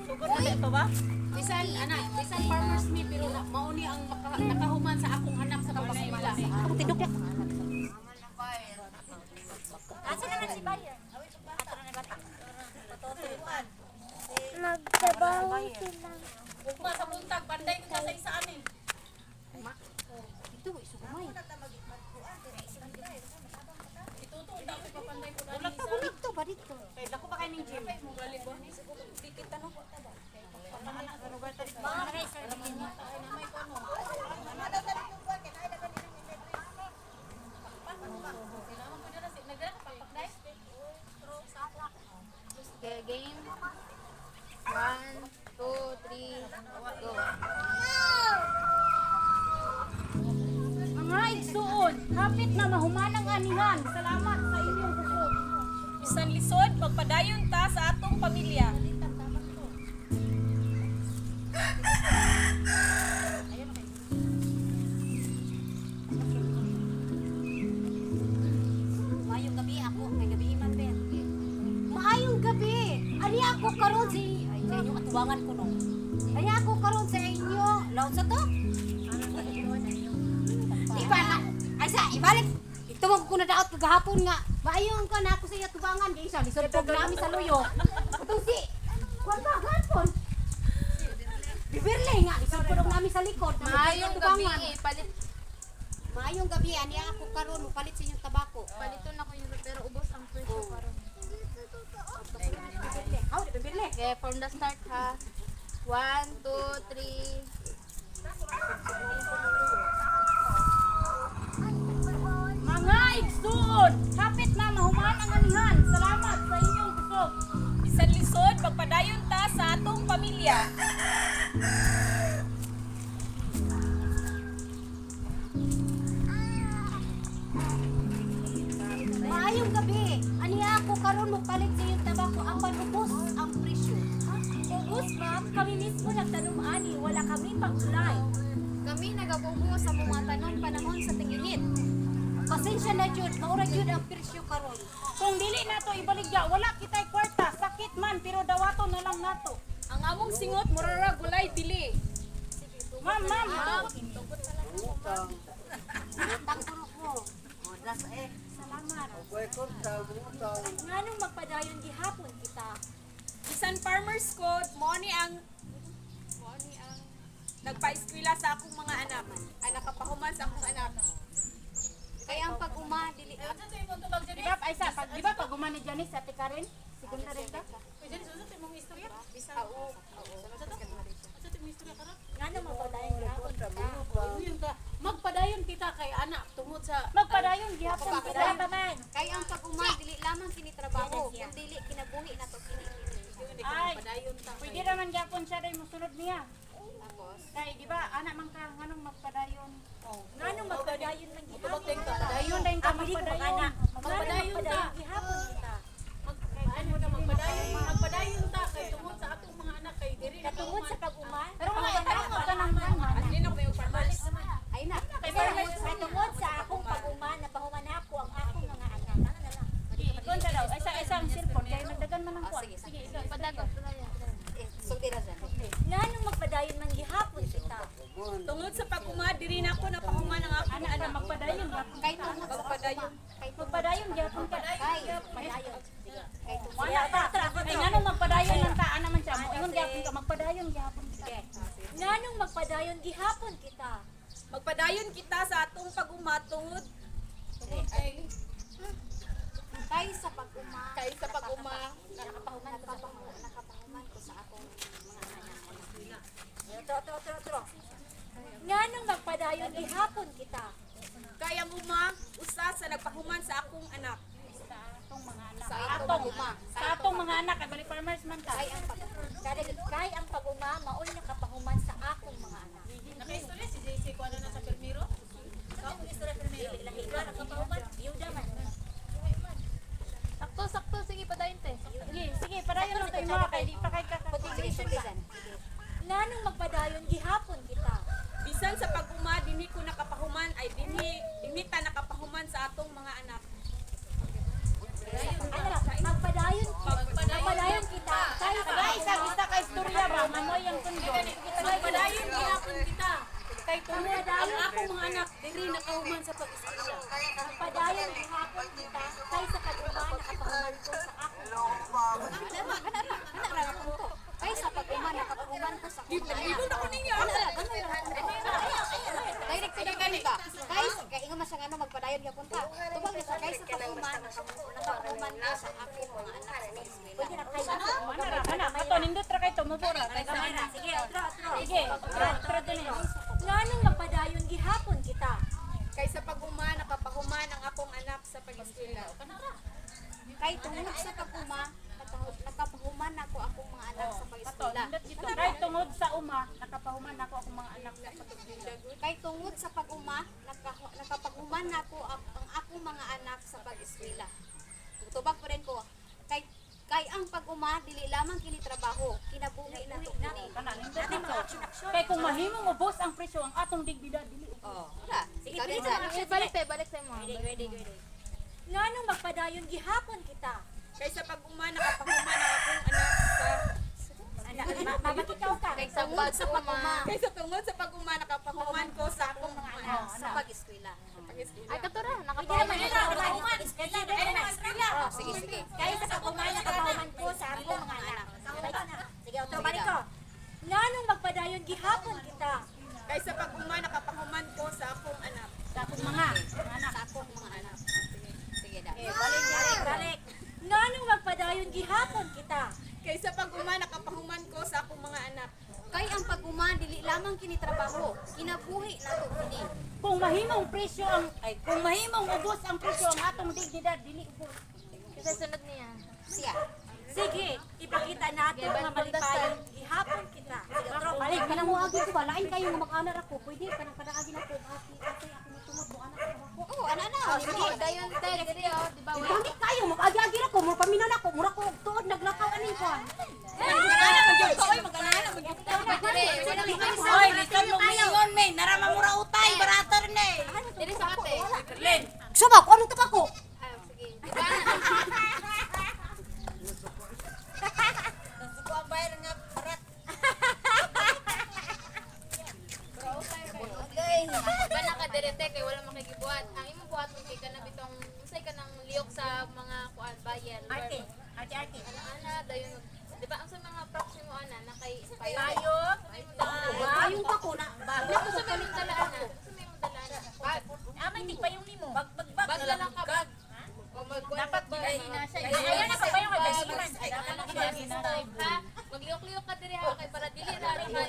Sugod na ito ba? Bisan ana, bisan farmers mi pero na, mao ni ang nakahuman sa akong anak sa pag-eskwela. Ang tidok ya. Asa naman si Bayer? Ato na bata. Magtrabaho sila. Ugma sa buntag panday ko sa isa ani. Ito isugmay. Itutuon ta ko papanday ko dani. Dito ba dito? Kay dako ba kay ning gym? Dikit ano? Okay, game. One, two, three, go. Mga igsuon, hapit na mahuman ang anihan. Salamat sa inyong kusog. Bisan lisod, magpadayon ta sa atong pamilya. Maayong gabi ako, kay gabi man ber. Maayong gabi. Ani ako karon sa ay, sa inyong atubangan ko no. Ani ako karon sa inyo. Laon sa to? Di ba na? Ay sa ibalik. Ito mo ko na daot kagahapon nga. Maayong ka na ako sa iyo tubangan kay isa lisod pog nami sa luyo. Atong si kuan ba gapon? Bibirle nga lisod pog nami sa likod. Maayong gabi, palit Maayong gabi ani ako karon mopalit sa inyong tabako. paliton ako yung pero ubos ang presyo karon. Bibirle. Aw, di bibirle. Okay, from the start ha. One, two, three. Mga igsuon, hapit na mahuman ang anihan. Salamat sa inyong kusog. Bisan lisod, magpadayon ta sa atong pamilya. Maayong gabi. Ani ako karon mopalit sa inyong tabako apan ubos ang presyo. Ubus, ma'am, kami mismo nagtanom ani, wala kami pagsulay. Kami nagabubo sa mga tanom panahon sa tinginit. Pasensya na jud, maura jud ang presyo karon. Kung dili nato ibaligya, wala kitay kwarta, sakit man pero dawato na lang nato. Ang among singot murara gulay dili. Ma'am, ma'am, Utang kuno ko. O das eh. Salamat. Nganong magpadayon gihapon kita? Bisan farmers code, mo ni ang nagpa-eskwela sa akong mga anak. Ay nakapahuman sa akong anak. Kaya ang pag-uma dili Di ba, ay sa, pag, di ba pag ni Janice, ate Karen? Segunda rin ka? Nganong magpadayon gihapon kita? Magpadayon kita kay anak tungod sa Magpadayon gihapon kita. Kaya ang pag-uma dili lamang kini trabaho, kun dili kinabuhi nato kini. Ay, padayon ta. pwede raman gihapon siya rin musunod niya. Tapos Kay, di ba, anak man ka, nganong magpadayon? Nganong magpadayon man gihapon kita. Dayon din ka magpadayon. Magpadayon ta. Gihapon kita. Magpadayon, magpadayon ta kay tungod sa atong mga anak kay diri na Tungod sa pag-uma? Pero mga itanong ka ng Adlin ako may farmers. ay na. Kay farmers, Kay tungod sa akong pag-uma, napahuman ako ang akong mga anak. Ano na lang? Ikon ka daw, ay sa isang cellphone, kay nagdagan man ang Oh, kuwan. sige, Sige, sige. ikaw. Padagon. Eh, sulti ra dyan. Nganong magpadayon man gihapon kita? Tungod sa pag-uma diri na ako napahuman ang akong Anak ka, anak. magpadayon gihapon. Kay tungod sa Magpadayon. Kay tungod Magpadayon gihapon ka. kay Padayon. kay tungod Wala pa. Ay nganong magpadayon lang ta, ana man siya. Mo ingon gihapon ka, magpadayon gihapon kita. Nganong magpadayon gihapon kita? Magpadayon kita sa atong pag-uma tungod kay sa pag-uma kay sa pag-uma nakapahuman ko sa nakapahuman ko sa akong mga anak. Nganong magpadayon gihapon kita? Kay ang uma usa sa nagpahuman sa akong anak. Sa atong mga anak. Sa atong uma. Sa atong mga anak, kay balik farmers man ta. Kay ang pag-uma. Kay ang pag-uma maoy nakapahuman sa akong mga anak. Nakaistorya si JC ko ano na sa Permiro? Lahi ka nakapahuman, biyuda man. Sakto sakto sige padayon te. Sige, sige, padayon lang tayo mga kay di pa kay kaka. Sige, sulti dyan. Nganong magpadayon gihapon kita? Bisan sa pag-uma dinhi ko nakapahuman ay dinhi dinhi ta nakapahuman sa atong mga anak. Ano, magpadayon, magpadayon. Mamoy ang pundo. Magpadayon gihapon kita. Kay tungod ang akong mga anak diri nakahuman sa pag-eskwela. Magpadayon gihapon kita kay sa pag-uma nakapahuman ko sa akong Kana kana ra, kana ra nga punto. Kay sa pag-uma nakapahuman ko sa akong mga anak. Kana ra, kana ra nga punto. Direct to the point ba? Kay kay ingon man siya nga ano, magpadayon gyapon ta. Tubag na siya kay sa pag-uma nakapahuman ko sa akong mga anak sa pag-eskwela. Pwede ra kay Ana ra, ana. Kato, nindot ra kay tumubo ra. Kay gamay ra. Sige, otro, otro. Sige, otro, otro dili. Nganong magpadayon gihapon kita? Kay sa pag-uma nakapahuman ang akong anak sa pag-eskwela. Kay tungod sa pag-uma nakapahuman nako akong mga anak sa Kato, pag-eskwela. nindot dito. Kay tungod sa uma, nakapahuman nako akong mga anak sa pag-eskwela. Kay tungod sa pag-uma nakapahuman nako ang akong mga anak sa pag-eskwela. Tubag pa rin ko kay kay ang pag-uma dili lamang kini trabaho, kinabuhi nato kini. Kana, nindot dito. Kay kung mahimong ubos ang presyo ang atong dignidad dili. Oh, wala. Sige, pili sa Eh, balik te, balik sa mo. Ready, ready, ready. Nganong magpadayon gihapon kita? Kay sa pag-uma nakapahuman ang akong anak sa Ana, mabakikaw ka. Kay tungod sa pag-uma Kay sa tungod sa pag-uma nakapahuman ko sa akong mga anak sa pag-eskwela. sa pag-eskwela. Ay, kato ra, nakapahuman. Oh, sige, sige. Kay sa pag-uma nakapahuman ko sa akong mga anak. Sige, otro balik ko. Nganong magpadayon gihapon kita? Kay sa pag-uma nakapahuman ko sa akong anak. Sa akong mga anak. Sa akong mga anak. Sige daw. Balik, balik, balik. Nganong magpadayon gihapon kita? Kay sa pag-uma nakapahuman ko sa akong mga anak. Kay ang pag-uma dili lamang kini trabaho, kinabuhi nato kini. Kung mahimong presyo ang ay kung mahimong ubos ang presyo ang atong dignidad dili ubos. Kasi sunod niya. Siya. Sige, ipakita nato nga malipayon gihapon kita. Sige, otro, Balik kanang moagi ko ba lain kayo nga mag-anar ako, pwede kanang kadaagi na ko aki ate ako motungod mo anak ako. Oo, ana na. Sige, dayon te, diri oh, di ba? Bakit kayo mag-agi-agi ra ko, mura paminaw na ko, mura ko og tuod naglakaw aning kuan. Diri, wala mo Oy, lisan mo mingon me, narama mo ra utay, barata rin eh. Diri sa ate. Suba ko anong tabako? Ah, sige. Di ba? Ba ka diri te kay wala makigibuhat. Ang imong buhat mo kay kana bitong unsay ka nang liyok sa mga kuan bayan. Arte, arte, arte. Ana ana dayon di ba ang sa mga proxy mo ana na kay payo. Payo. Ayong pa ko na. Ano sa may mong dala ana? Sa may mong dala ana. Bag. Ah, may tigpayong nimo. Bag na lang ka bag. Dapat na siya. Ayaw na pagpayong kay Dasiman. Ha? Magliyok-liyok ka diri ha kay para dili ra ra ka.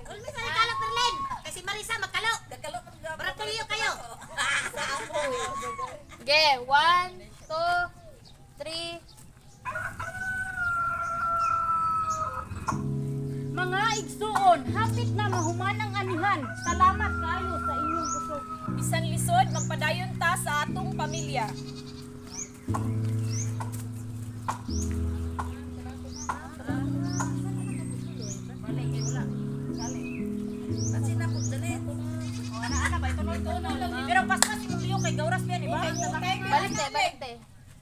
Ulmi sa kalo Perlen. Kasi Marisa magkalo. Para tuliyo kayo. Okay, 1, 2, 3. Mga igsuon, hapit na mahuman ang anihan. Salamat kayo sa inyong kusog. Bisan lisod magpadayon ta sa atong pamilya. Oh, ana ana ba ito no ito no. Pero paspas imong liyok kay gauras pa yan, di ba? Balik te, balik te.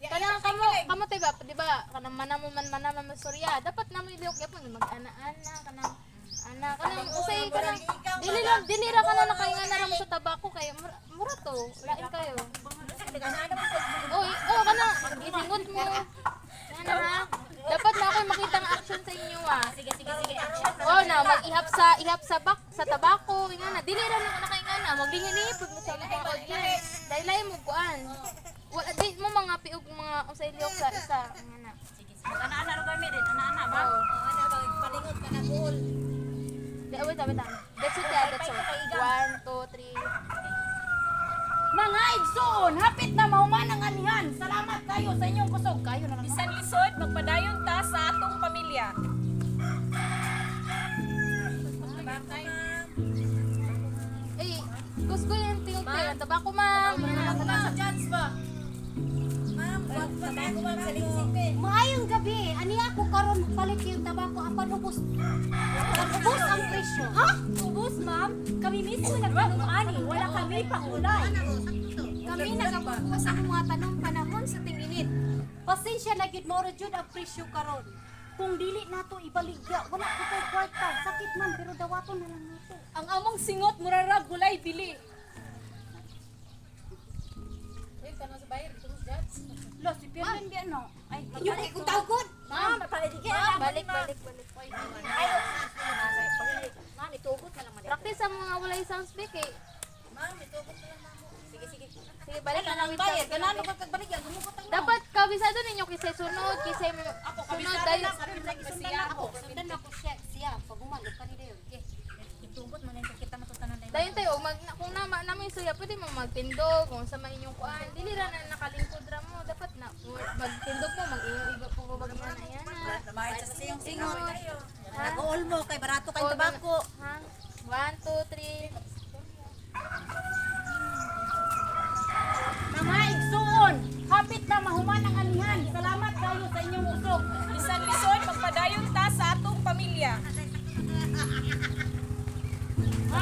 Kanang kamo, kamo te ba, di ba? Kanang manamo man manama masurya. Dapat namo iliyok gyapon mag-ana-ana kanang ana kanang usay kanang dili lang dili ra kana nakaingan na ra mo sa tabako kay mura, mura to. Lain kayo. Oy, oh kanang gisingot mo. Ana ha. Dapat na ako'y makita ang action sa inyo ah. Sige, sige, sige. Action. Oh na mag-ihap sa ihap sa bak sa tabako inga na dili ra nako nakainga na maglingin-lingin mo sa mga audience. Daylay mo kuan. Wala di mo mga piog mga usay liyok sa isa nga na. Ana ana ra kami din, ana ana ba? Oh. Ana ba palingot ka na buol. Di, wait, wait, wait. That's it, yeah, that's all. 1, 2, 3. Mga igsuon, hapit na mahuman ang anihan. Salamat kayo sa inyong kusog. Kayo na lang. Bisan lisod magpadayon ta sa atong pamilya. Eh, kusgo yung tingog tayo. Tabako, ma'am. Maayong gabi, ani ako karon palit yung tabako apan ubos. Ubos ang presyo. Ha? Ubos, ma'am. Kami mismo nagtanong ani, wala kami pangulay. Kami nagabuko sa akong mga tanong panahon sa tinginit. Pasensya na gyud mao ra jud ang presyo karon. Kung dili nato ibaligya, wala kitay kwarta. Sakit man pero dawaton na lang nato. Ang among singot murarag gulay bili. Lo, si Pirlin biya no. Ay, Inyo kay kung tawgon. Ma'am, papaligya. Balik, balik, balik. Ay, ma'am, itugot na lang man. Practice sa mga walay sounds big eh. Sige, sige. Sige, balik na lang. Bayad, ganano ka kagbaligya, gumugot ang Dapat kabisado ninyo kisay sunod, kisay sunod dayon. Ako, sundan ako siya, siya pag human ka ni dayon. Okay. Itugot man lang kita matutanan dahil. Dayon tayo mag kung na na may suya pwede mo magtindog kung sa may inyong kuan. Dili ra na nakalingkod ra mo. Dapat na magtindog mo mag-iba po ba na yan. Singot. Nag-uol mo kay barato kay tabako. Ha? 1 2 3. Mga igsuon, hapit na mahuman ang anihan. Salamat kayo sa inyong usog. Bisan lison magpadayon ta sa atong pamilya.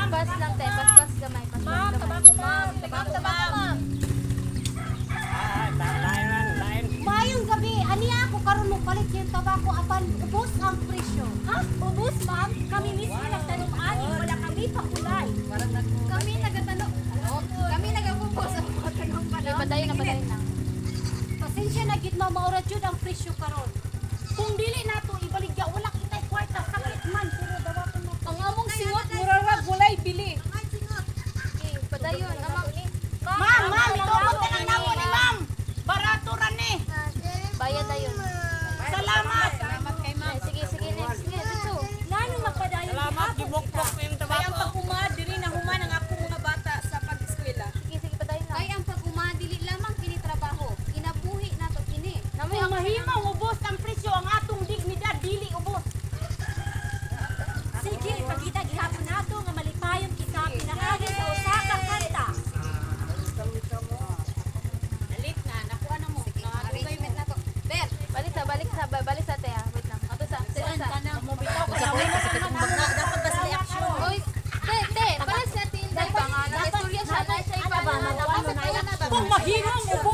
Pas lang te, pas pas gamay, pas pas gamay. Ma'am, tabako ma'am. Mayong gabi, aniya ako karon mo palit yung tabako apan ubos ang presyo. Ha? Ubos, ma'am? Kami mismo nagtanom ani, wala kami pakulay. Kami nagatanong. Kami nagakumpos ang mga tanong pa Okay, padayon na padayon na. Pasensya na gid ma'am, maura jud ang presyo karon. Kung dili nato ibaligya, wala kitay kwarta. Sakit man pero dawaton nato. Ang among singot murarag gulay bili. Okay, padayon. Amang Ma'am, ma'am, itugot na lang namo ni ma'am. Barato ra ni. bayad dayon. Salamat. Ay, sige, sige, next. Sige, dito. Ngano magpadayon Salamat, gibukbok ko yung Kay ang tabako. pag-uma diri na human ang akong mga bata sa pag-eskwela. Sige, sige, padayon lang. Kay ang pag-uma dili lamang kini trabaho, kinabuhi nato kini. Namoy Kung mahimong ubos ang presyo, ang atong dignidad dili ubos. Sige, ipakita gihapon nato nga malipayon kita pinaagi sa usa ka kanta. Dalit na nakuha na mo. Sige, arrangement nato. Ber, balik sa, balik sa, balik sa te ah. Wait lang. Ato sa, sa, sa. Dapat ba sila action? Oy, te, te, para sa tinday ba nga? Nag-istorya siya na siya iba na. Kung mahimong ubos